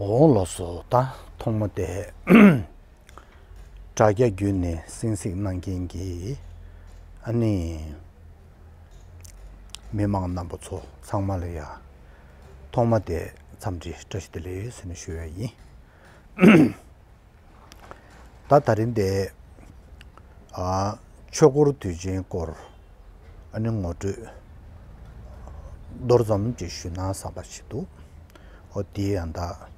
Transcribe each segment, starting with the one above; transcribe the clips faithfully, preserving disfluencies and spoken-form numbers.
འོང་ལགས་སོ། ད་ཐོག་མ་དེ་དྲ་རྒྱ་བརྒྱུད་ནས་གསན་གཟིགས་གནང་མཁན་གྱི་ཨ་ནི་མི་མང་རྣམ་པ་ཚོ་ཚང་མ་ལ་ཡ་ཐོག་མ་དེ་འཚམས་འདྲི་བཀྲ་ཤིས་བདེ་ལེགས་ཟེར་ནས་ཞུ་ཡ་ཡིན། ད་ད་རིང་དེ་ཨ་ཆོས་འཁོར་དུས་ཆེན་སྐོར་ཨ་ནི་ངོ་སྤྲོད་མདོར་ཙམ་ཅིག་ཞུས་ན་བསམ་པ་ཞིག་འདུག་འོ་དེ་ཡང་ད་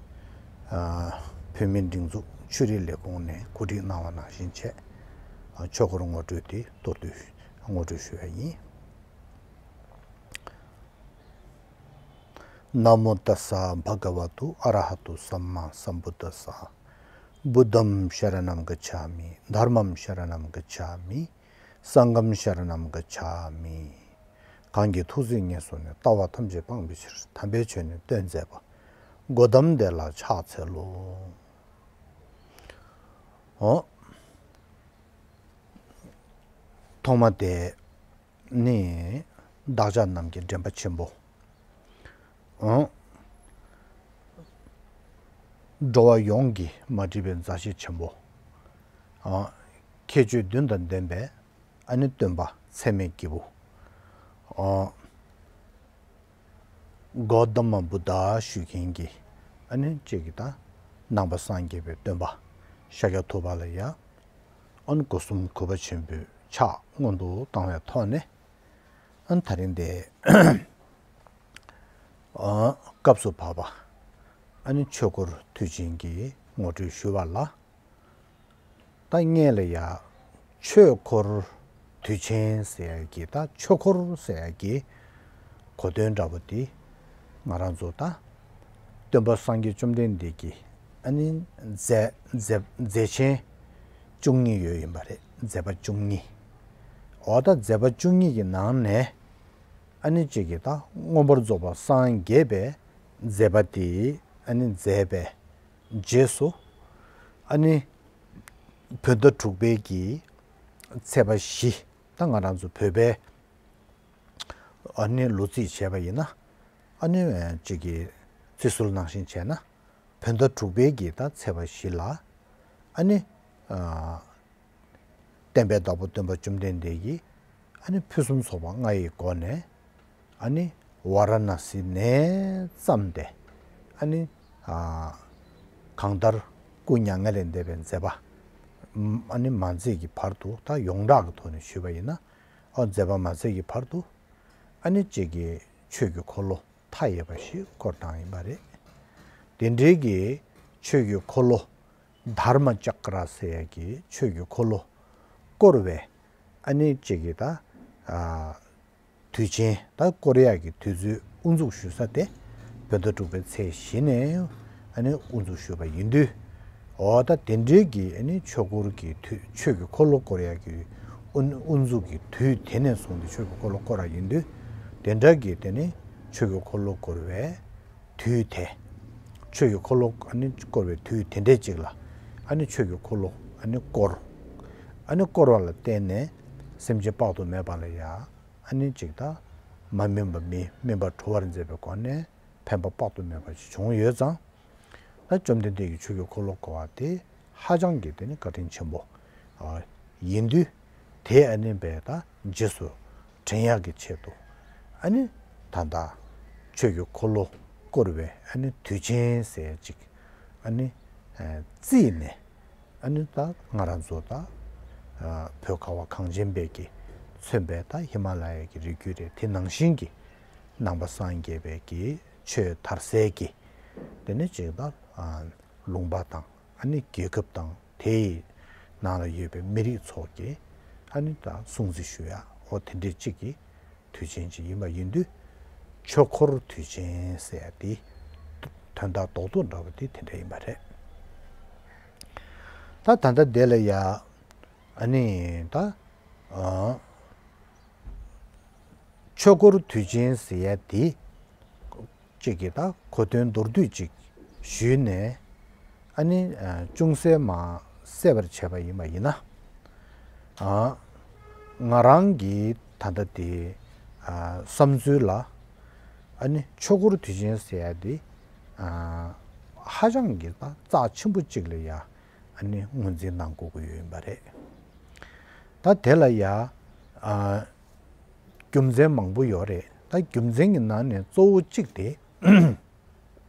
ཨ་བོད་མིའི་སྒྲིག་འཛུགས་ཆོས་རིག་ལས་ཁུངས་ནས་གོ་སྒྲིག་གནང་བ་ནང་བཞིན་བྱས་ཨ་ཆོས་འཁོར་ངོ་སྤྲོད་དེ་མདོར་བསྡུས་ངོ་སྤྲོད་ཞུ་ཡ་ཡིན། ན་མོ་ཏཱ་ས་བྷ་ག་ཝ་ཏུ་ཨ་ར་ཧ་ཏུ་སམ་མ་སམ་བུ་དཱ་ས། བུདྡྷམ་ཤ་ར་ནམ་ག་ཆ་མི། དྷརྨམ་ཤ་ར་ནམ་ག་ཆ་མི། སངྒྷམ་ཤ་ར་ནམ་ག་ཆ་མི། གང་གིས་ཐུགས་བརྩེ་ངེས་བཟུང་ནས། ལྟ་བ་ཐམས་ཅད་སྤང་བའི་ཕྱིར། དམ་པའི་ཆོས་ནི་སྟོན་མཛད་པ། གོ་ཏམ་དེ་ལ་ཕྱག་འཚལ་ལོ། འོ། ཐོག་མ་དེ་ནི་བདག་ཅག་རྣམས་ཀྱི་འདྲེན་པ་ཆེན་པོ། འོ། འགྲོ་བ་ཡོངས་ཀྱི་མ་འདྲིས་པའི་མཛའ་བཤེས་ཆེན་པོ། འོ། ཁྱད་ཆོས་བདུན་དང་ལྡན་པའི་ཨ་ནི་སྟོན་པ་ཚད་མེད་སྐྱེས་བུ། འོ། གོ་ཏ་མ་བུདྡྷ་ཞུ་མཁན་གྱི་ཨ་ནི་གཅིག་གི་ད་ནང་པ་སངས་རྒྱས་པའི་སྟོན་པ་ཤཱཀྱ་ཐུབ་པ་ལ་ཡ་ཨ་ནི་སྒོ་གསུམ་གུས་པ་ཆེན་པོས་ཕྱག་སྔོན་དུ་བཏང་བའི་ཐོག་ནས་ཨ་ནི་ད་རིང་དེ་ཨ་སྐབས་སུ་བབ་པ་ཨ་ནི་ཆོས་འཁོར་དུས་ཆེན་གྱི་ངོ་སྤྲོད་ཞུ་བ་ལ། ད་སྔོན་ལ་ཡ་ཆོས་འཁོར་དུས་ཆེན་ཟེར་ཡ་གི་ད་ཆོས་འཁོར་ཟེར་ཡ་གི་གོ་དོན་འདྲ་པོ་དེ་ང་རང་ཚོ་ད་སྟོན་པ་སངས་རྒྱས་བཅོམ་ལྡན་འདས་ཀྱི་ཨ་ནི་མཛད་མཛད་མཛད་ཆེན་བཅུ་གཉིས་ཡོད་ཡིན་པ་རེད། མཛད་པ་བཅུ་གཉིས། འོ་ད་མཛད་པ་བཅུ་གཉིས་ཀྱི་ནང་ནས་ཨ་ནི་གཅིག་གི་ད་མངོན་པར་རྫོགས་པར་སངས་རྒྱས་པའི་མཛད་པ་དེ་ཨ་ནི་མཛད་པའི་རྗེས་སུ་ཨ་ནི་བོད་ཟླ་དྲུག་པའི་གི་ཚེས་པ་བཞི། ད་ང་རང་ཚོ་བོད་པའི་ཨ་ནི་ལོ་རྩིས་བྱས་པ་ཡིན་ན་ཨ་ནི་གཅིག་གི་རྩིས་སྲོལ་ནང་བཞིན་བྱས་ན་བོད་ཟླ་དྲུག་པའི་གི་ད་ཚེས་པ་བཞི་ལ་ཨ་ནི་ཨ་བསྟན་པའི་བདག་པོ་སྟོན་པ་བཅོམ་ལྡན་འདས་ཀྱིས་ཨ་ནི་ཕུན་སུམ་ཚོགས་པ་ལྔ་ཡི་སྒོ་ནས་ཨ་ནི་ཝཱ་ར་ཎཱ་སི་ནས་བརྩམས་ཏེ་ཨ་ནི་ཨ་གང་ལྟར་སྐུ་མྱ་ངན་ལས་འདས་པའི་མཛད་པ་ཨ་ནི་མ་མཛད་ཀྱི་བར་དུ་ད་ཡོངས་གྲགས་ཀྱི་ཐོག་ནས་ཞུས་པ་ཡིན་ན་ཨ་མཛད་པ་མ་མཛད་ཀྱི་བར་དུ་ཨ་ནི་གཅིག་གི་ཆོས་ཀྱི་འཁོར་ལོ་མཐའ་ཡས་པ་ཞིག་བསྐོར་བཏང་ཡིན་པ་རེད། དེ་འདྲའི་གི་ཆོས་ཀྱི་འཁོར་ལོ་དྷརྨ་ཅཀ་ར་ཟེར་ཡ་གི་ཆོས་ཀྱི་འཁོར་ལོ་བསྐོར་བའི་ཨ་ནི་གཅིག་གི་ད་ཨ་དུས་ཆེན་ད་བསྐོར་ཡག་གི་དུས་ཚོད་དབུ་འཛུགས་ཞུ་ས་དེ་བོད་ཟླ་དྲུག་པའི་ཚེས་བཞི་ནས་ཨ་ནི་དབུ་འཛུགས་ཞུས་པ་ཡིན་དུས། འོ་ད་དེ་འདྲའི་གི་ཨ་ནི་ཆོས་འཁོར་གྱི་དུས་ཆོས་ཀྱི་འཁོར་ལོ་བསྐོར་ཡག་གི་དབུ་དབུ་འཛུགས་ཀྱི་དུས་དེ་ནས་བཟུང་སྟེ་ཆོས་ཀྱི་འཁོར་ལོ་བསྐོར་བ་ཡིན་དུས། དེ་འདྲ་གི་དེ་ནི་ཆོས་ཀྱི་འཁོར་ལོ་བསྐོར་བའི་དུས་དེ། ཆོས་ཀྱི་འཁོར་ལོ་ཨ་ནི་བསྐོར་བའི་དུས་དེ་འདྲའི་ཅིག་ལ་ཨ་ནི་ཆོས་ཀྱི་འཁོར་ལོ་ཨ་ནི་བསྐོར། ཨ་ནི་བསྐོར་བ་ལ་བརྟེན་ནས་སེམས་ཅན་དཔག་ཏུ་མེད་པ་ལ་ཡ་ཨ་ནི་ཅིག་ད་མ་སྨིན་པ་སྨིན། སྨིན་པ་གྲོལ་བར་མཛད་པའི་སྒོ་ནས་ཕན་པ་དཔག་ཏུ་མེད་པ་ཞིག་བྱུང་ཡོད་ཙང་། ད་བཅོམ་ལྡན་འདས་ཀྱིས་ཆོས་ཀྱི་འཁོར་ལོ་བསྐོར་བ་དེ་ཧ་ཅང་གི་དེ་ནི་བཀའ་དྲིན་ཆེན་པོ་ཨ་ཡིན་དུས། དེ་ཨ་ནི་བས་ད་རྗེས་སུ་དྲན་ཡག་གི་ཆེད་དུ་ཨ་ནི་ད་ལྟ་ཆོས་ཀྱི་འཁོར་ལོ་བསྐོར་བའི་ཨ་ནི་དུས་ཆེན་ཟེར་ཅིག་ཨ་ནི་ཨ་བརྩིས་ནས་ཨ་ནི་ད་ང་རང་ཚོ་ད་ཨ་བོད་ཁ་བ་གངས་ཅན་པའི་གི་མཚོན་པའི་ད་ཧི་མ་ལ་ཡའི་གི་རི་རྒྱུད་རེད། དེ་ནང་བཞིན་གྱི་ནང་པ་སངས་རྒྱས་པའི་གི་ཆོས་དར་སའི་གི་དེ་ནི་ཅིག་ད་ཨ་ལུང་པ་དང་ཨ་ནི་རྒྱལ་ཁབ་དང་དེའི་ནང་ལ་ཡོད་པའི་མི་རིགས་ཚོ་གི་ཨ་ནི་ད་སྲུང་བརྩི་ཞུ་ཡ་འོ་དེ་འདྲའི་གཅིག་གི་དུས་ཆེན་ཅིག་ཡིན་པ་ཡིན་དུས། ཆོས་འཁོར་དུས་ཆེན་ཟེར་ཡ་དེ་དོན་དག་རྡོག་རྡོག་འདྲ་བོ་དེ་དེ་འདྲ་ཡིན་པ་རེད། ད་ད་ལྟ་དེ་ལ་ཡ་ཨ་ནི་ད་ཨ་ཆོས་འཁོར་དུས་ཆེན་ཟེར་ཡ་དེ་གཅིག་གི་ད་གོ་དོན་མདོར་བསྡུས་ཅིག་ཞུས་ནས་ཨ་ནི་ཨ་ཅུང་ཟད་མ་གསལ་བར་བྱས་པ་ཡིན་པ་ཡིན་ན། ཨ་ང་རང་གི་ད་ལྟ་དེ་ཨ་བསམ་ཚུལ་ལ་ཨ་ནི་ཆོས་འཁོར་དུས་ཆེན་ཟེར་ཡ་དེ་ཨ་ ཧ་ཅང་གི་ད་རྩ་ཆེན་པོ་གཅིག་ལ་ཡ་ཨ་ནི་ངོས་འཛིན་གནང་དགོས་ཀྱི་ཡོད་ཡིན་པ་རེད། ད་དེ་ལ་ཡ་ཨ་རྒྱུ་མཚན་མང་པོ་ཡོད་རེད། ད་རྒྱུ་མཚན་གྱི་ནང་ནས་གཙོ་བོ་གཅིག་དེ།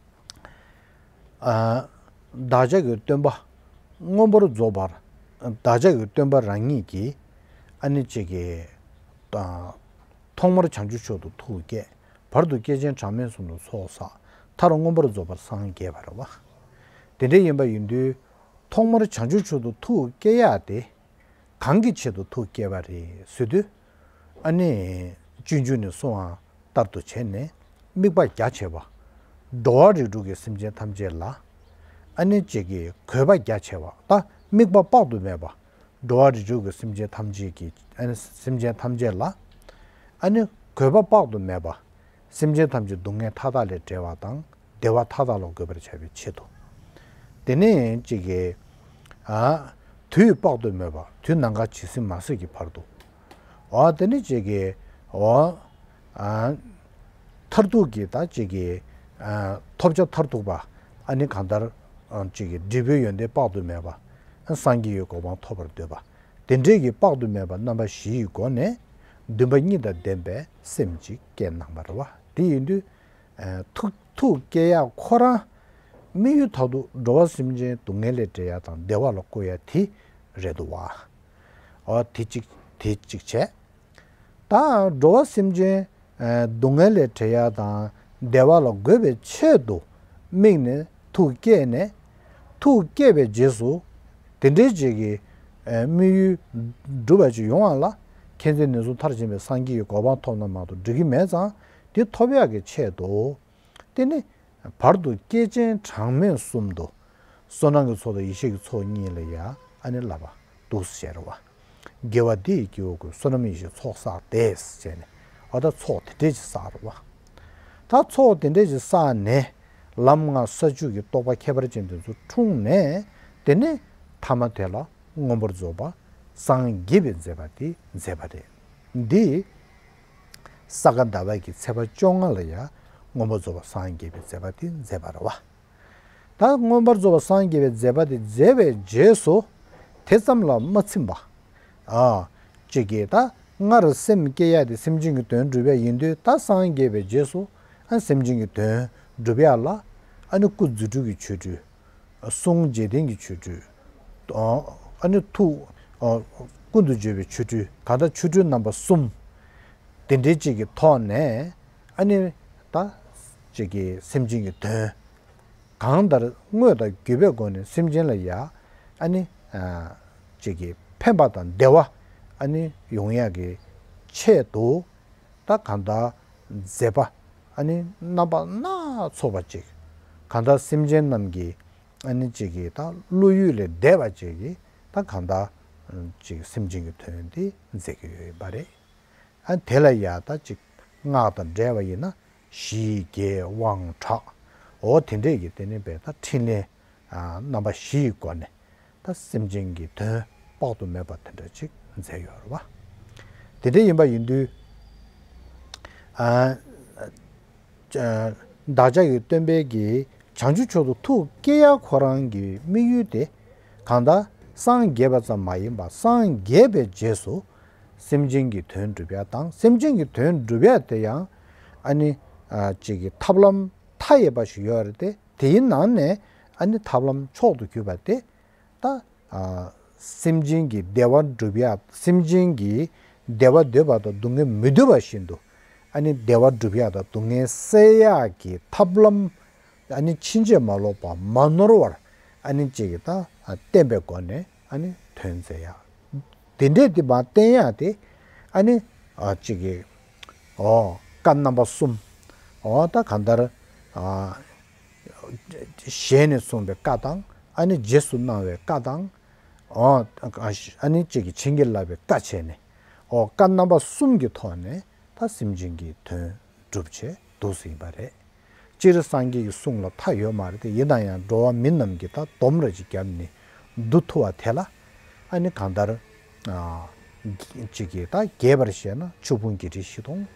ཨ་བདག་ཅག་གི་སྟོན་པ་མངོན་པར་རྫོགས་པར། བདག་ཅག་གི་སྟོན་པ་རང་ཉིད་ཀྱིས་ཨ་ནི་གཅིག་གིས་ཨ་ཐོག་མར་བྱང་ཆུབ་མཆོག་ཏུ་ཐུགས་བསྐྱེད། བར་དུ་བསྐལ་ཆེན་གྲངས་མེད་གསུམ་དུ་ཚོགས་བསགས། མཐར་མངོན་པར་རྫོགས་པར་སངས་རྒྱས་པ་རེད་བ། དེ་འདྲ་ཡིན་པ་ཡིན་དུས་ཐོག་མར་བྱང་ཆུབ་མཆོག་ཏུ་ཐུགས་བསྐྱེད་ཡག་དེ། གང་གི་ཆེད་དུ་ཐུགས་བསྐྱེད་པ་རེད་ཟེར་དུས། ཨ་ནི་སྤྱོད་འཇུག་ནས་གསུངས་པ་ལྟར་དུ་བྱས་ནས་དམིགས་པ་རྒྱ་ཆེ་བ། འགྲོ་བ་རིགས་དྲུག་གི་སེམས་ཅན་ཐམས་ཅད་ལ་ཨ་ནི་གཅིག་གིས་དགོས་པ་རྒྱ་ཆེ་བ་དང་དམིགས་པ་དཔག་ཏུ་མེད་པ། འགྲོ་བ་རིགས་དྲུག་གི་སེམས་ཅན་ཐམས་ཅད་ཀྱི་ཨ་ནི་སེམས་ཅན་ཐམས་ཅད་ལ་ཨ་ནི་དགོས་པ་དཔག་ཏུ་མེད་པ། སེམས་ཅན་ཐམས་ཅད་སྡུག་བསྔལ་མཐའ་དག་ལས་བསྒྲལ་བ་དང་བདེ་བ་མཐའ་དག་ལ་འགོད་པར་བྱ་བའི་ཆེད་དུ། དེ་ནས་གཅིག་གིས་ཨ་དུས་དཔག་ཏུ་མེད་པ། དུས་ནམ་མཁའ་ཇི་སྲིད་མ་ཟད་ཀྱི་བར་དུ། འོ་དེ་ནས་གཅིག་གིས་འོ་ཨ་མཐར་ཐུག་གི་ད་གཅིག་གིས་ཨ་ཐོབ་བྱ་མཐར་ཐུག་པ། ཨ་ནི་གང་ལྟར་ཨ་གཅིག་གིས་འབྲས་བུའི་ཡོན་ཏན་དཔག་ཏུ་མེད་པ། ཨ་སངས་རྒྱས་ཀྱི་གོ་འཕང་ཐོབ་པར་འདོད་པ། དེ་འདྲའི་གི་དཔག་ཏུ་མེད་པ་རྣམ་པ་བཞི་ཡི་སྒོ་ནས་འདུན་པ་གཉིས་དང་ལྡན་པའི་སེམས་ཅིག་བསྐྱེད་གནང་བ་རེད་བ། དེ་ཡིན་དུས། ཨ་ཐུགས་ཐུགས་བསྐྱེད་ཡག་ཁོ་རང་དམིགས་ཡུལ་མཐར་ཐུག་འགྲོ་བ་སེམས་ཅན་སྡུག་བསྔལ་ལས་བསྒྲལ་ཡག་དང་བདེ་བ་ལ་བཀོད་ཡག་དེ་རེད་འདུག་བ། འོ་དེ་གཅིག་དེ་གཅིག་བྱས། ད་འགྲོ་བ་སེམས་ཅན་ཨ་སྡུག་བསྔལ་ལས་བསྒྲལ་ཡག་དང་བདེ་བ་ལ་འགོད་པའི་ཆེད་དུ་དམིགས་ནས་ཐུགས་བསྐྱེད་ནས། ཐུགས་བསྐྱེད་པའི་རྗེས་སུ་དེ་འདྲའི་ཅིག་གི་ཨ་དམིགས་ཡུལ་འགྲུབ་པ་ཅིག་ཡོང་བ་ལ་མཁྱེན་བརྩེ་ནུས་གསུམ་མཐར་ཕྱིན་པའི་སངས་རྒྱས་ཀྱི་གོ་འཕང་ཐོབ་ན་མ་གཏོགས་འགྲིག་གི་མེད་ཙང་། དེ་ཐོབ་ཡག་གི་ཆེད་དུ། དེ་ནི་བར་དུ་བསྐལ་ཆེན་གྲངས་མེད་གསུམ་དུ། བསོད་ནམས་ཀྱི་ཚོགས་དང་ཡེ་ཤེས་ཀྱི་ཚོགས་གཉིས་ལ་ཡང་ཨ་ནི་བསླབ་པ་འདུག་ཟེར་བ། དགེ་བ་འདི་ཡིས་སྐྱེ་བོ་ཀུན། བསོད་ནམས་ཡེ་ཤེས་ཚོགས་བསགས་ཏེ་ཟེར་ནས། འོ་ད་ཚོགས་དེ་འདྲས་ཅིག་བསགས་རེད་བ། ད་ཚོགས་དེ་འདྲས་ཅིག་བསགས་ནས་ལམ་ལྔ་ས་བཅུ་གི་རྟོགས་པ་ཁྱད་པར་ཅན་དེ་ཚོ་འཁྲུངས་ནས། དེ་ནས་ཐ་མ་དེ་ལ་མངོན་པར་རྫོགས་པ་སངས་རྒྱས་པའི་མཛད་པ་དེ་མཛད་པ་རེད། འདི་ས་ག་ཟླ་བ་གི་ཚེས་པ་བཅོ་ལྔ་ལ་ཡང་མངོན་པར་རྫོགས་པ་སངས་རྒྱས་པའི་མཛད་པ་དེ་མཛད་པ་རེད་བ། ད་མངོན་པར་རྫོགས་པ་སངས་རྒྱས་པའི་མཛད་པ་དེ་མཛད་པའི་རྗེས་སུ་དེ་ཙམ་ལ་མ་ཚིམ་པ། ཨ་གཅིག་གིས་ད་སྔར་སེམས་བསྐྱེད་ཡག་དེ་སེམས་ཅན་གྱི་དོན་སྒྲུབ་ཡག་ཡིན་དུས། ད་སངས་རྒྱས་པའི་རྗེས་སུ་ཨ་སེམས་ཅན་གྱི་དོན་སྒྲུབ་ཡག་ལ་ཨ་ནི་སྐུ་རྫུ་འཕྲུལ་གྱི་ཆོ་འཕྲུལ། གསུང་འཇིག་རྟེན་གྱི་ཆོ་འཕྲུལ། ཨ་ནི་ཐུགས་ཀུན་ཏུ་སྦྱོར་བའི་ཆོ་འཕྲུལ། གང་ལྟར་ཆོ་འཕྲུལ་རྣམ་པ་གསུམ་དེ་འདྲའི་ཅིག་གི་ཐོག་ནས་ཨ་ནི་ད་ཅིག་གི་སེམས་ཅན་གྱི་དོན་གང་ལྟར་དངོས་དང་བརྒྱུད་པའི་སྒོ་ནས་སེམས་ཅན་ལ་ཡ་ཨ་ནི་ཅིག་གི་ཕན་པ་དང་བདེ་བ་ཨ་ནི་ཡོང་ཡག་གི་ཆེད་དུ། ད་གང་ལྟར་མཛད་པ་ཨ་ནི་རྣམ་པ་སྣ་ཚོགས་པ་ཅིག། གང་ལྟར་སེམས་ཅན་རྣམས་ཀྱི་ཨ་ནི་ཅིག་གི་ད་བློ་ཡུལ་ལས་འདས་པ་ཅིག་གི་ད་གང་ལྟར་ཅིག་སེམས་ཅན་གྱི་དོན་དེ་མཛད་ཀྱི་ཡོད་པ་རེད། ཨ་དེ་ལ་ཡ་ད་ཅིག་སྔགས་དང་འབྲེལ་བ་ཡིན་ན་ཞི་རྒྱས་དབང་དྲག། འོ་དེ་འདྲས་ཀྱི་དེ་ནི་བས་ད་ཕྲིན་ལས་རྣམ་པ་བཞི་ཡི་སྒོ་ནས་ད་སེམས་ཅན་གྱི་དོན་དཔག་ཏུ་མེད་པ་དེ་འདྲ་ཅིག་མཛད་ཡོད་རེད་བ། དེ་འདྲ་ཡིན་པ་ཡིན་དུས། ཨ་བདག་ཅག་གི་སྟོན་པའི་གི་བྱང་ཆུབ་མཆོག་ཏུ་ཐུགས་བསྐྱེད་ཡག་ཁོ་རང་གི་དམིགས་ཡུལ་དེ་གང་ལྟར་སངས་རྒྱས་པ་ཙམ་མ་ཡིན་པར་སངས་རྒྱས་པའི་རྗེས་སུ་སེམས་ཅན་གྱི་དོན་སྒྲུབ་ཡག་དང་། སེམས་ཅན་གྱི་དོན་སྒྲུབ་ཡག་དེ་ཡང་ཨ་ནི་ཅིག་གི་ཐབས་ལམ་མཐའ་ཡས་པ་ཞིག་ཡོད་རེད་དེ། དེའི་ནང་ནས་ཨ་ནི་ཐབས་ལམ་མཆོག་ཏུ་གྱུར་པ་དེ་ད་ཨ་སེམས་ཅན་གྱི་བདེ་བ་སྒྲུབ་ཡག་སེམས་ཅན་གྱི་བདེ་བ་འདོད་པ་དང་སྡུག་བསྔལ་མི་འདོད་པ་བཞིན་དུ། ཨ་ནི་བདེ་བ་སྒྲུབ་ཡག་དང་སྡུག་བསྔལ་སེལ་ཡག་གི་ཐབས་ལམ་ཨ་ནི་ཕྱིན་ཅི་མ་ལོག་པ་མ་ནོར་བར་ཨ་ནི་ཅིག་གི་ད་བསྟན་པའི་སྒོ་ནས་ཨ་ནི་དོན་མཛད་ཡག་དེ་འདྲས་དེ་མ་བསྟན་ཡག་དེ་ཨ་ནི་ཨ་ཅིག་གི་ཨོ་བཀའ་རྣམ་པ་གསུམ། ཨོ་ད་གང་ལྟར་ཨ་ཞལ་ནས་གསུངས་པའི་བཀའ་དང་། ཨ་ནི་རྗེས་སུ་གནང་བའི་བཀའ་དང་། ཨོ་ཨ་ནི་ཅིག་གི་བྱིན་གྱིས་བརླབས་པའི་བཀའ་བྱས་ནས། ཨོ་བཀའ་རྣམ་པ་གསུམ་གྱི་ཐོག་ནས་ད་སེམས་ཅན་གྱི་དོན་སྒྲུབ་བྱེད་འདུག་ཟིན་པ་རེད། སྤྱིར་སངས་རྒྱས་ཀྱི་གསུང་ལ་མཐའ་ཡོད་མ་རེད་དེ། ཡིན་ན་ཡང་འགྲོ་བ་མི་རྣམས་ཀྱིས་ད་སྡོམ་ར་ཅིག་བརྒྱབ་ནས་བསྡུ་ཐུབ་པ་དེ་ལ་ཨ་ནི་གང་ལྟར་ཨ་ཅིག་གིས་ད་རྒྱས་པར་བཤད་ན་ཆོས་ཕུང་བརྒྱད་ཁྲི་བཞི་སྟོང་།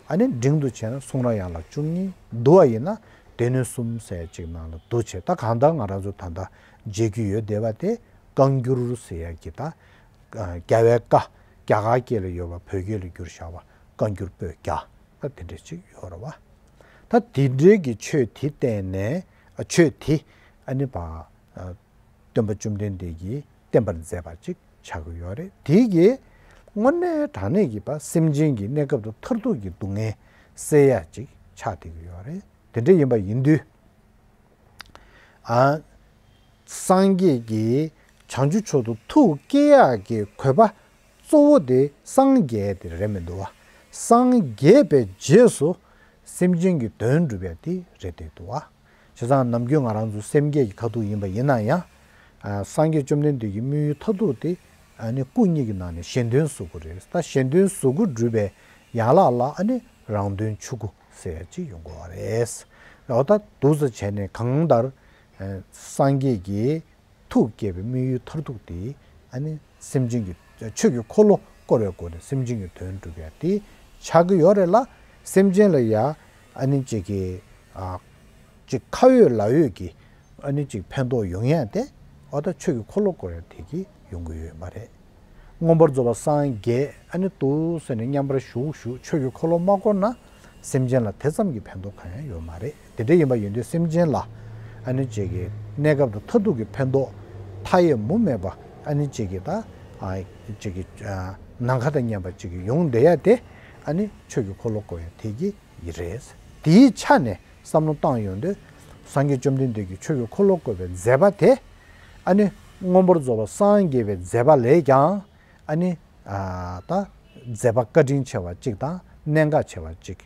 ཨ་ནི་འབྲིང་དུ་བྱས་ན་གསུང་རབ་ཡན་ལག་བཅུ་གཉིས། བསྡུ་བ་ཡིན་ན་ སྡེ་སྣོད་གསུམ་ཟེར་ཅིག་ནང་ལ་འདུ་བྱེད། ད་གང་ལྟར་ང་རང་ཚོ་ད་ལྟ་མཇལ་རྒྱུ་ཡོད་བསྡད་པ་དེ་བཀའ་འགྱུར་ཟེར་ཡ་གི་ད་རྒྱལ་བའི་བཀའ་རྒྱ་གར་སྐད་ལ་ཡོད་པ་བོད་སྐད་ལ་བསྒྱུར་བཞག་པ་བཀའ་འགྱུར་པོད་བརྒྱ། ད་དེ་འདྲ་ཅིག་ཡོད་རེད་བ། ད་དེ་འདྲའི་གི་ཆོས་དེ་བསྟན་ནས་ཨ་ཆོས་དེ་ཨ་ནི་བ་སྟོན་པ་བཅོམ་ལྡན་འདས་ཀྱིས་བསྟན་པར་མཛད་པ་ཅིག་ཆགས་ཀྱི་ཡོད་རེད། དེ་གིས་དངོས་གནས་དྲང་གནས་ཀྱི་བ་སེམས་ཅན་གྱི་གནས་སྐབས་དང་མཐར་ཐུག་གི་སྡུག་བསྔལ་སེལ་ཡ་ཅིག་ཆགས་བསྡད་ཀྱི་ཡོད་རེད། དེ་འདྲ་ཡིན་པ་ཡིན་དུས། ཨ། སངས་རྒྱས་ཀྱིས་བྱང་ཆུབ་མཆོག་ཏུ་ཐུགས་བསྐྱེད་ཡག་གི་དགོས་པ་གཙོ་བོ་དེ་སངས་རྒྱས་དེ་རེད་མི་འདུག་བ། སངས་རྒྱས་པའི་རྗེས་སུ་སེམས་ཅན་གྱི་དོན་སྒྲུབ་ཡ་དེ་རེད་བསྡད་འདུག་བ། བྱས་ཙང་ནམ་རྒྱུན་ང་རང་ཚོ་སེམས་བསྐྱེད་ཀྱི་ཁ་ཐུག་ཡིན་པ་ཡིན་ན་ཡང་། ཨ། སངས་རྒྱས་བཅོམ་ལྡན་འདས་ཀྱི་དམིགས་ཡུལ་མཐར་ཐུག་དེ་ཨ་ནི་སྐུ་གཉིས་ཀྱི་ནང་ནས་གཞན་དོན་གཟུགས་སྐུ་རེད། ད་གཞན་དོན་གཟུགས་སྐུ་སྒྲུབ་པའི་ཡན་ལག་ལ་ཨ་ནི་རང་དོན་ཆོས་སྐུ་ཟེར་ཡ་ཅིག་ཡོང་གི་ཡོད་རེད། འོ་ད་འདུག་ས་བྱས་ནས་གང་ལྟར་ཨ་སངས་རྒྱས་ཀྱི་ཐུགས་བསྐྱེད་པའི་དམིགས་ཡུལ་མཐར་ཐུག་དེ་ཨ་ནི་སེམས་ཅན་གྱི་ཆོས་ཀྱི་འཁོར་ལོ་བསྐོར་བའི་སྒོ་ནས་སེམས་ཅན་གྱི་དོན་སྒྲུབ་ཡ་དེ་ཆགས་ཀྱི་ཡོད་རེད་ལ། སེམས་ཅན་ལ་ཡ་ཨ་ནི་ཅིག་གི་ཨ་ཅིག་ཁ་ཡོད་ལག་ཡོད་ཀྱི་ཨ་ནི་ཅིག་ཕན་ཐོགས་ཡོང་ཡ་དེ་འོ་ད་ཆོས་ཀྱི་འཁོར་ལོ་བསྐོར་ཡ་དེ་གིས་ཡོང་གི་ཡོད་མ་རེད། མངོན་པར་རྫོགས་པར་སངས་རྒྱས་ཨ་ནི་འདུག་ཟེར་ནས་མཉམ་པར་བཞུགས་བཞུགས་ཆོས་ཀྱི་འཁོར་ལོ་མ་བསྐོར་ན་སེམས་ཅན་ལ་དེ་ཙམ་གྱི་ཕན་ཐོགས་གང་ཡང་ཡོད་མ་རེད། དེ་འདྲ་ཡིན་པ་ཡིན་དུས་སེམས་ཅན་ལ་ཨ་ནི་ཅིག་གི་གནས་སྐབས་དང་མཐར་ཐུག་གི་ཕན་ཐོགས་མཐའ་ཡས་མུ་མེད་པ་ཨ་ནི་ཅིག་གི་ད་ཨ་ཅིག་གི་ཨ་ནམ་མཁའ་དང་མཉམ་པ་ཅིག་གི་ཡོང་བསྡད་ཡ་དེ་ཨ་ནི་ཆོས་ཀྱི་འཁོར་ལོ་བསྐོར་ཡ་དེ་གི་ཡི་རེད། དེའི་ཆ་ནས་བསམ་བློ་བཏང་ཡོང་དུས་སངས་རྒྱས་བཅོམ་ལྡན་འདས་ཀྱིས་ཆོས་ཀྱི་འཁོར་ལོ་བསྐོར་བའི་མཛད་པ་དེ་ཨ་ནི་མངོན་པར་རྫོགས་པར་སངས་རྒྱས་པའི་མཛད་པ་ལས་ཀྱང་ཨ་ནི་ཨ་ད་མཛད་པ་བཀའ་དྲིན་ཆེ་བ་གཅིག་དང་གནད་འགག་ཆེ་བ་གཅིག་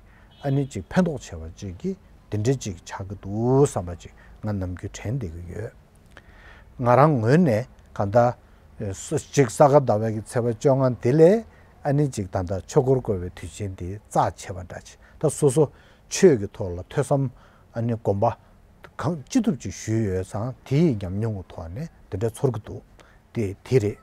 ཨ་ནི་གཅིག་ཕན་ཐོགས་ཆེ་བ་གཅིག་གི་དེ་འདྲ་གཅིག་ཆགས་ཀྱི་འདུག་བསམ་པ་གཅིག་ང་ནམ་རྒྱུན་དྲན་བསྡད་ཀྱི་ཡོད། ང་རང་ངོས་ནས་གང་ལྟར་ཨེ་སུ་གཅིག་ས་ག་ཟླ་བའི་གི་ཚེས་པ་བཅོ་ལྔ་དེ་ལས་ཨ་ནི་གཅིག་ད་ལྟ་ཆོས་འཁོར་བསྐོར་བའི་དུས་ཆེན་དེ་རྩ་ཆེ་བ་འདྲ་ཅིག་ད་སོ་སོ་ཆོས་ཀྱི་ཐོག་ལ་ཐོས་བསམ་ཨ་ནི་སྒོམ་པ་གང་ཅི་ཐུབ་ཅིག་ཞུས་ཡོད་ཙང་དེའི་ཉམས་མྱོང་གི་ཐོག་ནས་དེ་འདྲ་ཚོར་གྱི་འདུག་དེ་དེ་རེད།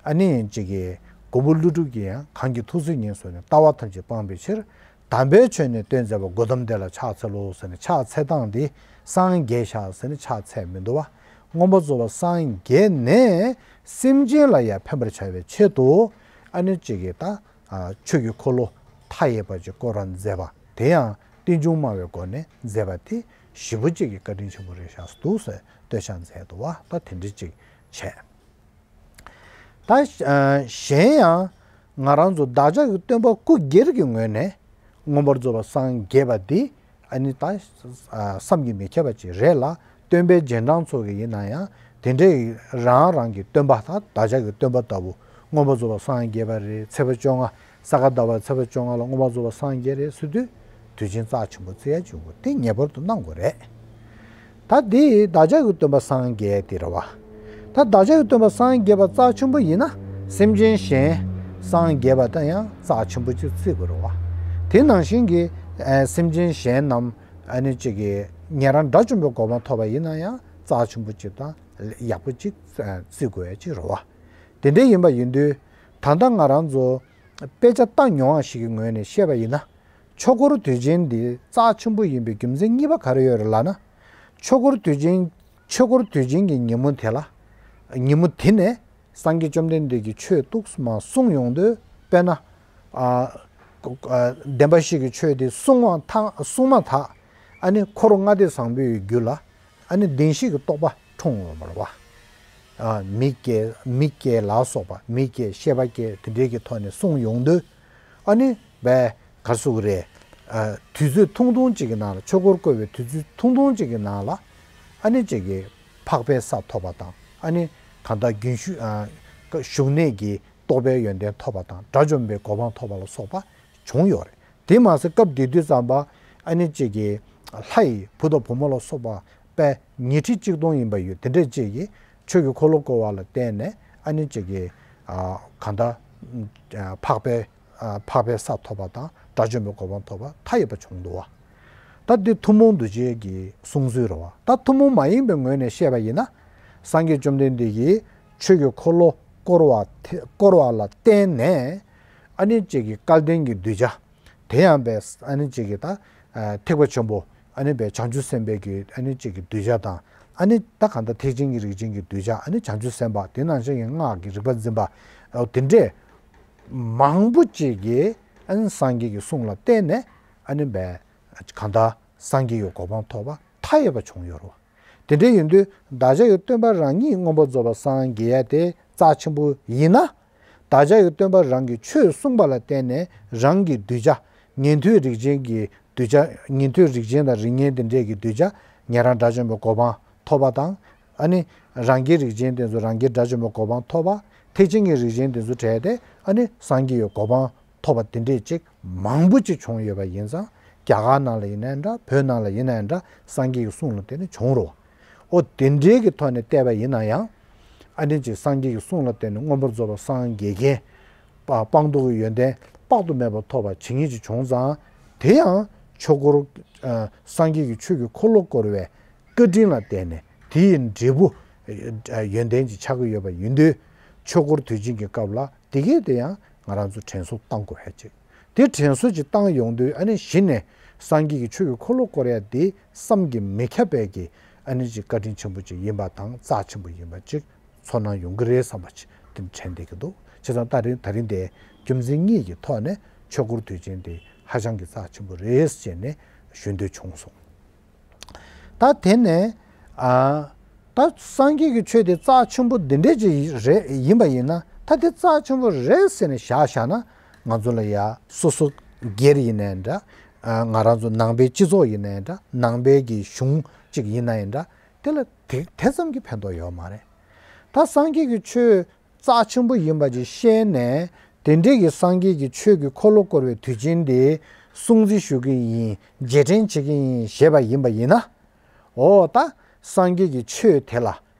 ཨ་ནི་གཅིག་གི་མགོན་པོ་ཀླུ་སྒྲུབ་ཀྱིས་ཡང་གང་གིས་ཐུགས་བརྩེ་ཉེར་བཟུང་ནས་ལྟ་བ་ཐམས་ཅད་སྤང་བའི་ཕྱིར། དམ་པའི་ཆོས་ནི་སྟོན་མཛད་པ། གོའུ་ཏམ་དེ་ལ་ཕྱག་འཚལ་ལོ་ཟེར་ནས་ཕྱག་འཚལ་སྟངས་འདི་སངས་རྒྱས་ཤག་ཟེར་ནས་ཕྱག་འཚལ་མི་འདུག་བ། མངོན་པར་རྫོགས་པར་སངས་རྒྱས་ནས་སེམས་ཅན་ལ་ཡང་ཕན་པར་བྱ་བའི་ཆེད་དུ་ཨ་ནི་གཅིག་གིས་ད་ཨ་ཆོས་ཀྱི་འཁོར་ལོ་མཐའ་ཡས་པ་ཅིག་བསྐོར་བར་མཛད་པ་དེ་ཡང་རྟེན་འབྱུང་སྨྲ་བའི་སྒོ་ནས་མཛད་པ་དེ་ཞེ་པོ་ཅིག་གི་བཀའ་དྲིན་ཆེན་པོ་རེད་ཤག་འདུག་ཟེར་བསྟོད་ཕྱག་མཛད་འདུག་བ། ད་དེ་འདྲ་ཅིག་བྱས། ད་གཞན་ཡང་ང་རང་ཚོ་བདག་ཅག་གི་སྟོན་པ་སྐུ་སྒེར་གྱི་ངོས་ནས་མངོན་པར་རྫོགས་པར་སངས་རྒྱས་པ་འདི་ཨ་ནི་ད་བསམ་གྱིས་མི་ཁྱབ་པ་ཅིག་རེད་ལ། སྟོན་པའི་རྗེས་འབྲང་ཚོ་གི་ཡིན་ན་ཡང་དེ་འདྲའི་རང་རང་གི་སྟོན་པ་དང་བདག་ཅག་གི་སྟོན་པ་ལྟ་བུ་མངོན་པར་རྫོགས་པར་སངས་རྒྱས་པ་རེད། ཚེས་པ་བཅོ་ལྔ་ས་ག་ཟླ་བ་ཚེས་པ་བཅོ་ལྔ་ལ་མངོན་པར་རྫོགས་པར་སངས་རྒྱས་རེད་ཟེར་དུས། དུས་ཆེན་རྩ་ཆེན་པོ་བརྩི་ཡ་བྱུང་དགོས་དེ་ངེས་པར་དུ་གནང་དགོས་རེད། ད་འདི་བདག་ཅག་གི་སྟོན་པ་སངས་རྒྱས་དེ་རེད་བ། ད་བདག་ཅག་གི་སྟོན་པ་སངས་རྒྱས་པ་རྩ་ཆེན་པོ་ཡིན་ན་སེམས་ཅན་གཞན་སངས་རྒྱས་པ་དང་ཡང་རྩ་ཆེན་པོ་ཅིག་བརྩི་དགོས་རེད་བ། དེ་ནང་བཞིན་གྱི་ཨ་སེམས་ཅན་གཞན་རྣམས་ཨ་ནི་གཅིག་གི་ཉན་རང་དགྲ་བཅོམ་པའི་གོ་འཕང་ཐོབ་པ་ཡིན་ན་ཡང་རྩ་ཆེན་པོ་ཅིག་དང་ཡག་པོ་ཅིག་ཨ་བརྩི་དགོས་ཡ་ཅིག་རེད་བ། དེ་འདྲ་ཡིན་པ་ཡིན་དུས་ད་ལྟ་ང་རང་ཚོ་དཔེ་ཆ་ལྟ་མྱོང་བ་ཞིག་གི་ངོས་ནས་བཤད་པ་ཡིན་ན། ཆོས་འཁོར་དུས་ཆེན་འདི་རྩ་ཆེན་པོ་ཡིན་པའི་རྒྱུ་མཚན་གཉིས་པ་ག་རེ་ཡོད་རེད་ལབ་ན། ཆོས་འཁོར་དུས་ཆེན་ཆོས་འཁོར་དུས་ཆེན་གྱི་ཉིན་མོ་དེ་ལ་ཉིན་མོ་དེ་ནས་སངས་རྒྱས་བཅོམ་ལྡན་འདས་ཀྱིས་ཆོས་ཏོག་ཙམ་གསུངས་ཡོང་དུས་དཔེར་ན། ཨ་ཨ་བདེན་པ་བཞི་གི་ཆོས་དེ་གསུང་བ་ཐ་གསུང་མ་ཐག་ཨ་ནི་འཁོར་ལྔ་སྡེ་བཟང་པོའི་རྒྱུད་ལ་ཨ་ནི་བདེན་བཞི་གི་རྟོགས་པ་འཁྲུངས་ཡོང་བ་རེད་བ། ཨ་མིག་སྐྱེ་མིག་སྐྱེ་ལ་སོགས་པ་མིག་སྐྱེ་ཤེས་པ་སྐྱེ་དེ་འདྲའི་གི་ཐོག་ནས་གསུངས་ཡོང་དུས། ཨ་ནི་བས་གར་སུ་རེད། ཨ་དུས་ཚོད་ཐུང་ཐུང་གཅིག་གི་ནང་ལ་ཆོས་འཁོར་བསྐོར་བའི་དུས་ཚོད་ཐུང་ཐུང་གཅིག་གི་ནང་ལ་ཨ་ནི་གཅིག་གི་འཕགས་པའི་ས་ཐོབ་པ་དང་ཨ་ནི་གང་ལྟར་རྒྱུན་ཞུགས་ཨ་ཞུགས་གནས་ཀྱི་རྟོགས་པའི་ཡོན་ཏན་ཐོབ་པ་དང་དགྲ་བཅོམ་པའི་གོ་འཕང་ཐོབ་པ་ལ་སོགས་པ་བྱུང་ཡོད་རེད། དེ་མ་ཟད་སྐབས་དེ་དུས་ཙམ་པ་ཨ་ནི་གཅིག་གི་ལྷ་ཡི་བུ་དང་བུ་མོ་ལ་སོགས་པ་དཔེ་ཉི་ཁྲི་གཅིག་སྟོང་ཡིན་པ་ཡོད་དེ་འདྲས་གཅིག་གིས་ཆོས་ཀྱི་འཁོར་ལོ་བསྐོར་བ་ལ་བརྟེན་ནས་ཨ་ནི་གཅིག་གི་ཨ་གང་ལྟར་ཨ་འཕགས་པའི་ཨ་འཕགས་པའི་ས་ཐོབ་པ་དང་དགྲ་བཅོམ་པའི་གོ་འཕང་ཐོབ་པ་མཐའ་ཡས་པ་བྱུང་འདུག་བ། ད་འདི་ཐུན་མོང་གདུལ་བྱའི་གི་གསུང་སྲོལ་རེད་བ། ད་ཐུན་མོང་མ་ཡིན་པའི་ངོས་ནས་བཤད་པ་ཡིན་ན་སངས་རྒྱས་བཅོམ་ལྡན་འདས་ཀྱིས་ཆོས་ཀྱི་འཁོར་ལོ་བསྐོར་བ་དེ་བསྐོར་བ་ལ་བརྟེན་ནས་ཨ་ནི་གཅིག་གི་སྐལ་ལྡན་གྱི་གདུལ་བྱ། དེ་ཡང་པས་ཨ་ནི་གཅིག་གིས་ད་ཨ་ཐེག་པ་ཆེན་པོ་ ཨ་ནི་བའི་བྱང་ཆུབ་སེམས་དཔའི་གི་ཨ་ནི་གཅིག་གི་གདུལ་བྱ་དང་། ཨ་ནི་ད་གང་ལྟར་ཐེག་ཆེན་གྱི་རིགས་ཅན་གྱི་གདུལ་བྱ། ཨ་ནི་བྱང་ཆུབ་སེམས་དཔའ། དེ་ནང་བཞིན་གྱི་སྔགས་ཀྱི་རིག་པ་འཛིན་པ། ཨོ་དེ་འདྲས་མང་པོ་ཅིག་གིས་ཨ་ནི་སངས་རྒྱས་ཀྱི་གསུང་ལ་བརྟེན་ནས་ཨ་ནི་བའི་གང་ལྟར་སངས་རྒྱས་ཀྱི་གོ་འཕང་ཐོབ་པ་མཐའ་ཡས་པ་བྱུང་ཡོད་རེད་བ། དེ་འདྲ་ཡིན་དུས་བདག་ཅག་གི་སྟོན་པ་རང་ཉིད་མངོན་པར་རྫོགས་པར་སངས་རྒྱས་ཡ་དེ་རྩ་ཆེན་པོ་ཡིན་ན། བདག་ཅག་གི་སྟོན་པ་རང་གི་ཆོས་གསུངས་པ་ལ་བརྟེན་ནས་རང་གི་གདུལ་བྱ། ཉན་ཐོས་རིགས་ཅན་གྱི་གདུལ་བྱ། ཉན་ཐོས་རིགས་ཅན་དང་རིགས་ངན་དེ་འདྲས་ཀྱི་གདུལ་བྱ་ཉན་རང་དགྲ་བཅོམ་པའི་གོ་འཕང་ཐོབ་པ་དང་། ཨ་ནི་རང་རྒྱལ་རིགས་ཅན་དེ་ཚོ་རང་རྒྱལ་དགྲ་བཅོམ་པའི་གོ་འཕང་ཐོབ་པ། ཐེག་ཆེན་གྱི་རིགས་ཅན་དེ་ཚོ་བྲལ་ཏེ་ཨ་ནི་སངས་རྒྱས་ཀྱི་གོ་འཕང་ཐོབ་པ་དེ་འདྲས་ཅིག་མང་པོ་ཅིག་བྱུང་ཡོད་པ་ཡིན་ཙང་། རྒྱ་གར་ནང་ལ་ཡིན་ནའི་འདྲ། བོད་ནང་ལ་ཡིན་ནའི་འདྲ། སངས་རྒྱས་ཀྱི་གསུང་ལ་བརྟེན་ནས་བྱུང་རོ། ཨོ་དེ་འདྲའི་གི་ཐོག་ནས་བལྟས་པ་ཡིན་ན་ཡང་། ཨ་ནི་ཅིག་སངས་རྒྱས་ཀྱི་གསུང་ལ་བརྟེན་ནས་མངོན་པར་རྫོགས་པར་སངས་རྒྱས་མཁན། པ་སྤངས་རྟོགས་ཀྱི་ཡོན་ཏན་དཔག་ཏུ་མེད་པ་ཐོབ་པ་ཇི་སྙེད་ཅིག་བྱུང་ཙང་། དེ་ཡང་ཆོས་འཁོར། ཨ་སངས་རྒྱས་ཀྱི་ཆོས་ཀྱི་འཁོར་ལོ་བསྐོར་བའི་བཀའ་དྲིན་ལ་བརྟེན་ནས་དེ་ཡི་འབྲས་བུ། ཨ་ཡོན་ཏན་ཅིག་ཆགས་ཀྱི་ཡོད་པ་ཡིན་དུས། ཆོས་འཁོར་དུས་ཆེན་གྱི་སྐབས་ལ་དེ་གས་དེ་ཡང་ང་རང་ཚོ་དྲན་གསོ་བཏང་དགོས་ཡ་ཅིག་དེ་དྲན་གསོ་ཅིག་བཏང་ཡོང་དུས། ཨ་ནི་གཞི་ནས་སངས་རྒྱས་ཀྱི་ཆོས་ཀྱི་འཁོར་ལོ་བསྐོར་ཡ་དེ་བསམ་གྱིས་མི་ཁྱབ་པའི་གི་ཨ་ནི་ཅིག་བཀའ་དྲིན་ཆེན་པོ་ཅིག་ཡིན་པ་དང་། རྩ་ཆེན་པོ་ཡིན་པ་ཅིག་ཚོར་སྣང་ཡོང་གི་རེད་བསམ་པ་ཅིག་དེ་དྲན་བསྡད་ཀྱི་འདུག་བྱས་ཙང་ད་རིང་ད་རིང་དེ་རྒྱུ་མཚན་གཉིས་ཀྱི་ཐོག་ནས་ཆོས་འཁོར་དུས་ཆེན་དེ་ཧ་ཅང་གི་རྩ་ཆེན་པོ་རེད་ཅེས་ནས་ཞུ་འདོད་བྱུང་སོང་། ད་དེ་ནས་ཨ་ད་སངས་རྒྱས་ཀྱི་ཆོས་དེ་རྩ་ཆེན་པོ་འདི་འདྲས་ཅིག་རེད། ཡིན་པ་ཡིན་ན། ད་དེ་རྩ་ཆེན་པོ་རེད་ཟེར་ནས་བཞག་བཞག་ན། ང་ཚོ་ལ་ཡ་སོ་སོ་སྒེར་ཡིན་ནའི་འདྲ། ཨ་ང་རང་ཚོ་ནང་པའི་སྤྱི་ཚོགས་ཡིན་ནའི་འདྲ། ནང་པའི་གི་གཞུང་གཅིག་ཡིན་ནའི་འདྲ། དེ་ལ་དེ་དེ་ཙམ་གྱི་ཕན་ཐོགས་ཡོད་མ་རེད། ད་སངས་རྒྱས་ཀྱི་ཆོས་རྩ་ཆེན་པོ་ཡིན་པ་ཅིག་ཤེས་ནས། དེ་འདྲས་ཀྱི་སངས་རྒྱས་ཀྱི་ཆོས་ཀྱི་འཁོར་ལོ་བསྐོར་བའི་དུས་ཆེན་དེ་སྲུང་བརྩི་ཞུ་གི་ཡིན། རྗེས་དྲན་བྱེད་ཀྱི་ཡིན་ཞེས་པ་ཡིན་པ་ཡིན་ན། འོ་ད་སངས་རྒྱས་ཀྱི་ཆོས་དེ་ལ་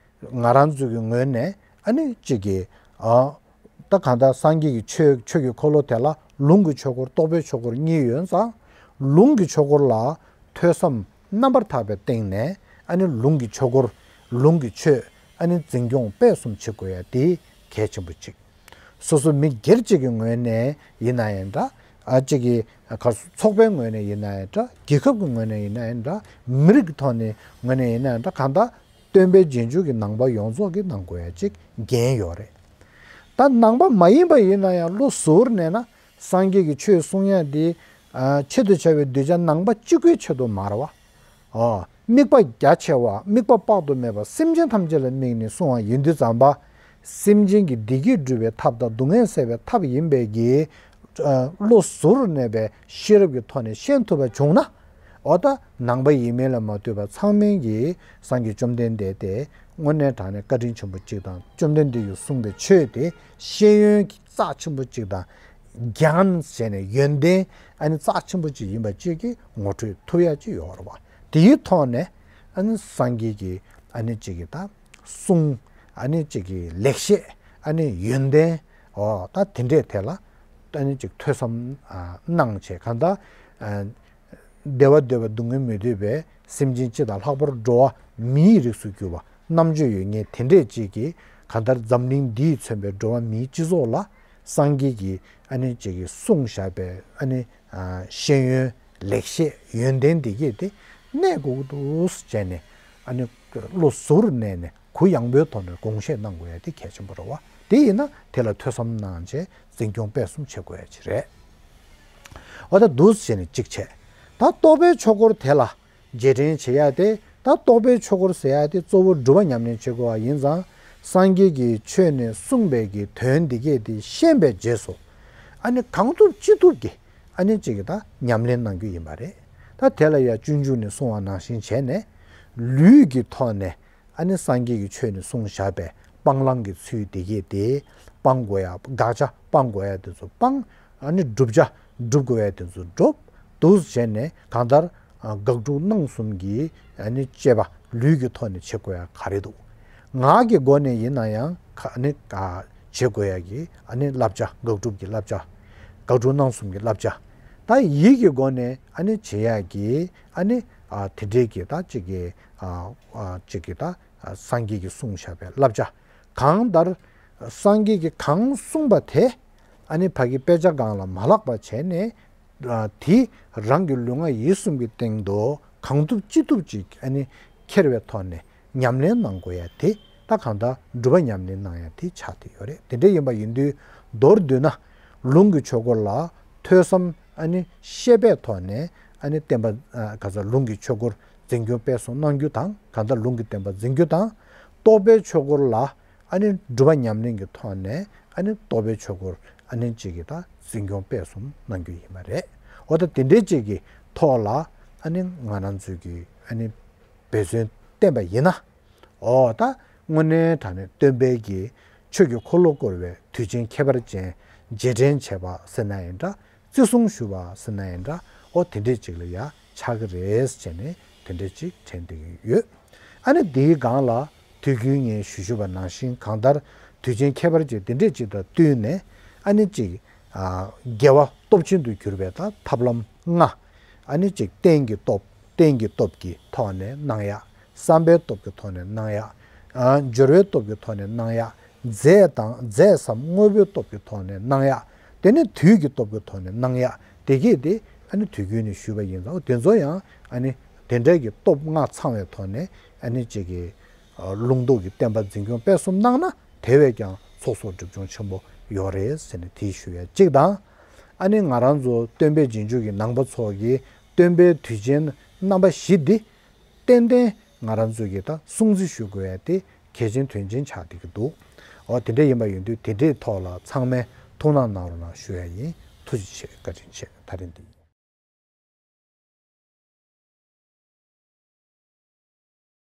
ང་རང་ཚོ་གི་ངོས་ནས་ཨ་ནི་གཅིག་གི་ཨ་ད་གང་ལྟར་སངས་རྒྱས་ཀྱི་ཆོས་ཆོས་ཀྱི་འཁོར་ལོ་དེ་ལ་ལུང་གི་ཆོས་འཁོར། རྟོགས་པའི་ཆོས་འཁོར་གཉིས་ཡོད་ཙང་། ལུང་གི་ཆོས་འཁོར་ལ་ཐོས་བསམ་རྣམ་པར་དག་པའི་སྟེང་ནས། ཨ་ནི་ལུང་གི་ཆོས་འཁོར། ལུང་གི་ཆོས་ཨ་ནི་འཛིན་སྐྱོང་སྤེལ་གསུམ་བྱེད་དགོས་ཡ་དེ་གལ་ཆེན་པོ་གཅིག་སོ་སོ་མི་སྒེར་གཅིག་གི་ངོས་ནས་ཡིན་ན་ཡང་འདྲ། ཨ་གཅིག་གི་ག་ཚོགས་པའི་ངོས་ནས་ཡིན་ན་ཡང་འདྲ། རྒྱལ་ཁབ་ཀྱི་ངོས་ནས་ཡིན་ན་ཡང་འདྲ། མི་རིགས་ཀྱི་ཐོག་ནས་ངོས་ནས་ཡིན་ན་ཡང་འདྲ། གང་ལྟར་སྟོན་པའི་རྗེས་འཇུག་གི་ནང་པ་ཡོངས་རྫོགས་ཀྱིས་གནང་དགོས་ཡ་གཅིག་འགན་ཡོད་རེད། ད་ནང་པ་མ་ཡིན་པ་ཡིན་ན་ཡང་བློ་གཟུར་ནས་ན། སངས་རྒྱས་ཀྱི་ཆོས་གསུང་ཡ་དེ་ཨ་ཆེད་དུ་བྱ་བའི་གདུལ་བྱ་ནང་པ་གཅིག་པུའི་ཆེད་དུ་མ་རེད་བ། ཨོ། དམིགས་པ་རྒྱ་ཆེ་བ། དམིགས་པ་དཔག་ཏུ་མེད་པ། སེམས་ཅན་ཐམས་ཅད་ལ་དམིགས་ནས་གསུང་བ་ཡིན་དུས་ཙམ་པ། སེམས་ཅན་གྱི་བདེ་སྐྱིད་སྒྲུབ་པའི་ཐབས་དང་སྡུག་བསྔལ་སེལ་བའི་ཐབས་ཡིན་པའི་གི་ཨ་བློ་གཟུར་གནས་པའི་ཤེས་རབ་ཀྱི་ཐོག་ནས་ཤེས་ཐུབ་པ་བྱུང་ན། འོ་ད་ནང་པ་ཡིན་མིན་ལ་མ་ལྟོས་པ་ཚང་མས་ཀྱིས་སངས་རྒྱས་བཅོམ་ལྡན་འདས་དེ་དངོས་གནས་དྲང་གནས་བཀའ་དྲིན་ཆེན་པོ་གཅིག་དང་། བཅོམ་ལྡན་འདས་ཀྱིས་གསུངས་པའི་ཆོས་དེ་ཤེས་ཡོན་གྱི་རྩ་ཆེན་པོ་གཅིག་དང་། ཉམས་བྱས་ནས་ཡོན་ཏན་ཨ་ནི་རྩ་ཆེན་པོ་གཅིག་ཡིན་པ་གཅིག་གིས་ངོ་སྤྲོད་ཐུབ་ཡ་གཅིག་ཡོད་རེད་བ། དེའི་ཐོག་ནས་ཨ་ནི་སངས་རྒྱས་ཀྱི་ཨ་ནི་གཅིག་གི་ད་གསུང་། ཨ་ནི་གཅིག་གི་ལེགས་བཤད། ཨ་ནི་ཡོན་ཏན། འོ་ད་དེ་འདྲས་དེ་ལ་ཨ་ནི་གཅིག་ཐོས་བསམ་ཨ་གནང་བྱས། གང་ལྟར་ཨ་བདེ་བ་འདོད་པ་སྡུག་བསྔལ་མི་འདོད་པའི་སེམས་ཅན་སྤྱི་དང་ལྷག་པར་འགྲོ་བ་མིའི་རིགས་སུ་གྱུར་པ་རྣམ་དཔྱོད་ཡོད་མཁན་དེ་འདྲས་ཅིག་གིས། གང་ལྟར་འཛམ་གླིང་འདིས་མཚོན་པའི་འགྲོ་བ་མིའི་སྤྱི་ཚོགས་ལ་སངས་རྒྱས་ཀྱི་ཨ་ནི་གཅིག་གིས་གསུངས་བཞག་པའི་ཨ་ནི་ཨ་ཤེས་ཡོན་ལེགས་བཤད་ཡོན་ཏན་འདི་གས་དེ་གནས་དགོས་ཀྱི་འདུག་ཟེར་བྱས་ནས། ཨ་ནི་བློ་གཟུར་གནས་ནས་གུ་ཡངས་པོའི་ཐོག་ནས་དགོངས་བཞེས་གནང་དགོས་ཡ་དེ་གལ་ཆེན་པོ་རེད་བ། དེ་ཡིན་ན་དེ་ལ་ཐོས་བསམ་གནང་བྱས་འཛིན་སྐྱོང་སྤེལ་གསུམ་བྱེད་དགོས་ཡ་ཅིག་རེད། འོ་ད་འདུག་སེ་བྱས་ནས་གཅིག་བྱས། ད་རྟོགས་པའི་ཆོས་འཁོར་དེ་ལ་རྗེས་དྲན་བྱེད་ཡ་དེ། ད་རྟོགས་པའི་ཆོས་འཁོར་ཟེར་ཡ་དེ་གཙོ་བོ་སྒྲུབ་པ་ཉམས་ལེན་བྱེད་དགོས་པ་ཡིན་ཙང་། སངས་རྒྱས་ཀྱིས་ཆོས་ནས་གསུངས་པའི་གི་དོན་འདི་གས་དེ་ཤེས་པའི་རྗེས་སུ། ཨ་ནི་གང་ཐུབ་ཅི་ཐུབ་ཀྱིས་ཨ་ནི་གཅིག་གི་ད་ཉམས་ལེན་གནང་རྒྱུ་ཡིན་པ་རེད། ད་དེ་ལ་ཡ་སྤྱོད་འཇུག་ནས་གསུངས་པ་ནང་བཞིན་བྱས་ནས། ལུས་ཀྱི་ཐོག་ནས་ཨ་ནི་སངས་རྒྱས་ཀྱི་ཆོས་ནས་གསུངས་བཞག་པའི་སྤང་བླང་གི་ཚུལ་དེ་གས་དེ་སྤང་དགོས་ཡ། དགག་བྱ་སྤང་དགོས་ཡ་དེ་ཚོ་སྤང་། ཨ་ནི་བསྒྲུབ་བྱ་སྒྲུབ་དགོས་ཡ་དེ་ཚོ་བསྒྲུབ། འདུག་སེ་བྱས་ནས་གང་ལྟར་ཨ་དགག་སྒྲུབ་རྣམ་གསུམ་གྱི་ཨ་ནི་དཔྱད་པ་ལུས་ཀྱི་ཐོག་ནས་བྱེད་དགོས་ཡ་ག་རེ་འདུག་ངག་གི་སྒོ་ནས་ཡིན་ན་ཡང་ཨ་ནི་ཨ་བྱེད་དགོས་ཡ་གི་ཨ་ནི་བསླབ་བྱ། དགག་སྒྲུབ་ཀྱི་བསླབ་བྱ། དགག་སྒྲུབ་རྣམ་གསུམ་གྱི་བསླབ་བྱ། ད་ཡིད་ཀྱི་སྒོ་ནས་ཨ་ནི་བྱེད་ཡ་གི་ཨ་ནི་ཨ་དེ་འདྲའི་གི་ད་གཅིག་གི་ཨ་ཨ་གཅིག་གི་ད་ཨ་སངས་རྒྱས་ཀྱིས་གསུངས་བཞག་པའི་བསླབ་བྱ། གང་ལྟར་སངས་རྒྱས་ཀྱིས་གང་གསུངས་པ་དེ་ཨ་ནི་ཕ་གི་དཔེ་ཆ་སྒང་ལ་མ་བརླག་པ་བྱས་ནས། ཨ་དེ་རང་གི་ལུས་ངག་ཡིད་གསུམ་གྱི་སྟེང་དུ་ གང་ཐུབ་ཅི་ཐུབ་ཅིག་ཨ་ནི་འཁྱེར་བའི་ཐོག་ནས་ཉམས་ལེན་གནང་དགོས་ཡ་དེ་ད་གང་ལྟར་སྒྲུབ་པ་ཉམས་ལེན་གནང་ཡ་དེ་ཆགས་བསྡད་ཡོད་རེད། དེ་འདྲ་ཡིན་པ་ཡིན་དུས་མདོར་བསྡུས་ན་ལུང་གི་ཆོས་སྐོར་ལ་ཐོས་བསམ་ཨ་ནི་ཤེས་པའི་ཐོག་ནས་ཨ་ནི་བསྟན་པ་ཨ་ག་ས་ལུང་གི་ཆོས་སྐོར་འཛིན་སྐྱོང་སྤེལ་གསུམ་གནང་རྒྱུ་དང་། གང་ལྟར་ལུང་གི་བསྟན་པ་འཛིན་རྒྱུ་དང་། རྟོགས་པའི་ཆོས་སྐོར་ལ་ཨ་ནི་སྒྲུབ་པ་ཉམས་ལེན་གྱི་ཐོག་ནས་ཨ་ནི་རྟོགས་པའི་ཆོས་སྐོར་ཨ་ནི་གཅིག་གི་ད་འཛིན་སྐྱོང་སྤེལ་གསུམ་གནང་རྒྱུ་ཡིན་པ་རེད། འོ་ད་དེ་འདྲའི་གཅིག་གི་ཐོག་ལ་ཨ་ནི་ང་རང་ཚོས་ཀྱི་ཨ་ནི་འབད་བརྩོན་བསྟེན་པ་ཡིན་ན། འོ་ད་དངོས་གནས་དྲང་གནས་སྟོན་པའི་གི་ཆོས་ཀྱི་འཁོར་ལོ་བསྐོར་བའི་དུས་ཆེན་ཁྱད་པར་ཅན་རྗེས་དྲན་བྱས་པ་ཟེར་ན་ཡང་འདྲ། བརྩི་སྲུང་ཞུ་བ་ཟེར་ན་ཡང་འདྲ། འོ་དེ་འདྲས་ཅིག་ལ་ཡ་ཆགས་ཀྱི་རེད་ཟེར་ནས་དེ་འདྲས་ཅིག་དྲན་བསྡད་ཀྱི་ཡོད། ཨ་ནི་དེའི་སྒང་ལ་དུས་རྒྱུན་ངས་ཞུ་ཞུ་བ་ནང་བཞིན་གང་ལྟར་དུས་ཆེན་ཁྱད་པར་ཅན་དེ་འདྲས་ཅིག་དང་བསྟུན་ནས་ཨ་ནི་ཅིག་ཨ་དགེ་བ་སྟོབས་ཆེན་དུ་གྱུར་པའི་ད་ཐབས་ལམ་ལྔ། ཨ་ནི་ཅིག་རྟེན་གྱི་སྟོབས། རྟེན་གྱི་སྟོབས་ཀྱི་ཐོག་ནས་གནང་ཡ། བསམ་པའི་སྟོབས་ཀྱི་ཐོག་ནས་གནང་ཡ། ཨ་སྦྱོར་བའི་སྟོབས་ཀྱི་ཐོག་ནས་གནང་ཡ། རྫས་དང་རྫས་སམ་དངོས་པོའི་སྟོབས་ཀྱི་ཐོག་ནས་གནང་ཡ། དེ་ནས་དུས་ཀྱི་སྟོབས་ཀྱི་ཐོག་ནས་གནང་ཡ། དེ་གས་དེ་ཨ་ནི་དུས་རྒྱུན་ནས་ཞུས་པ་ཡིན་ཙང་དེ་ཚོ་ཡང་ཨ་ནི་དེ་འདྲ་གི་སྟོབས་ལྔ་ཚང་བའི་ཐོག་ནས་ཨ་ནི་གཅིག་གི་ཨ་ལུང་རྟོགས་ཀྱི་བསྟན་པ་འཛིན་སྐྱོང་སྤེལ་གསུམ་གནང་ན་དེ་བས་ཀྱང་ཚོགས་གསོག་སྒྲིབ་སྦྱོང་ཆེན་པོ་ཡོད་རེད་ཟེར་ནས་དེ་ཞུ་ཡ་གཅིག་དང་། ཨ་ནི་ང་རང་ཚོ་སྟོན་པའི་རྗེས་འཇུག་གི་ནང་པ་ཚོ་གིས་སྟོན་པའི་དུས་ཆེན་རྣམ་པ་བཞི་འདི་ཏན་ཏན་ང་རང་ཚོ་གིས་ད་སྲུང་བརྩི་ཞུ་དགོས་ཡ་དེ་གལ་ཆེན་དོན་ཆེན་ཆགས་བསྡད་ཀྱི་འདུག་འོ་དེ་འདྲ་ཡིན་པ་ཡིན་དུས་དེ་འདྲའི་ཐོག་ལ་ཚང་མས་ཐུགས་སྣང་གནང་རོགས་གནང་ཞུ་ཡ་ཡིན། ཐུགས་རྗེ་ཆེ། བཀའ་དྲིན་ཆེ། ད་རིང་འདི།